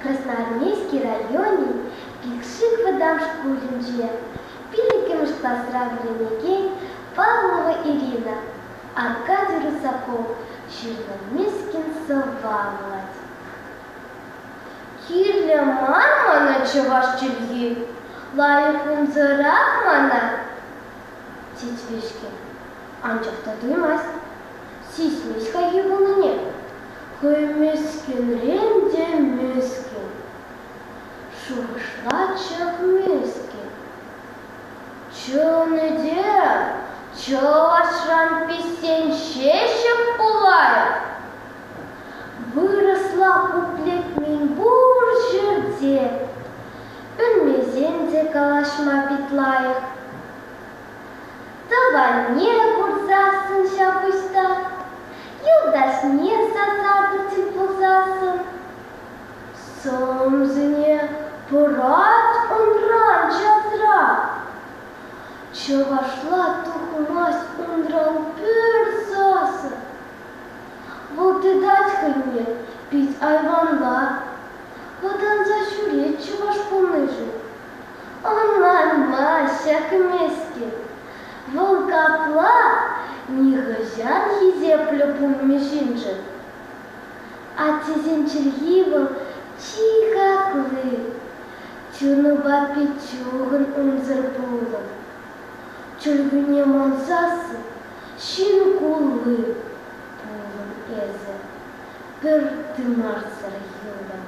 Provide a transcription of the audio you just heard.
Красноармейски районӗн Пикшик вӑтам шкулӗнче пиллӗкмӗш класра вӗренекен Павлова Ирина Аркадий Русаков ҫырнӑ Мӗскӗн сӑвва вулать. Кирлӗ мар мана чӑваш чӗлхи, лайӑх унсӑрах мана, тет вӗҫкӗн. Анчах та туймасть, сисмест хайхи пулнине. Хӑй мӗскӗнрен те мӗскӗн. Шухӑшлать ҫак мӗскӗн. Чӑнӗ те, чӑвашран пиҫсен ҫеҫ пулайӑп. Вырӑсла пуплетмен пур ҫӗрте, пӗлмесен те калаҫма пит лайӑх. Тӑванне курсассӑн ҫав пуҫтах, юлташне сасартӑк тӗл пулсассӑн, сӑмсине пӑрать унран часрах. Чӑвашла тухмасть унран пӗр сасӑ. Вӑл тытать хӑйне пит айванла, вӑтанса ҫӳрет чӑваш пулнишӗн. Ӑнланмасть ҫак мӗскӗн, вӑл капла нихӑҫан хисеплӗ пулмӗ ҫыншӑн. Аттесен чӗлхи вӑл чи хакли, чунупа пит чухӑн унсӑр пулӑн. Чӗлхӳне мансассӑн ҫын кулли пулӑн эсӗ, пӗр тымарсӑр юлӑн.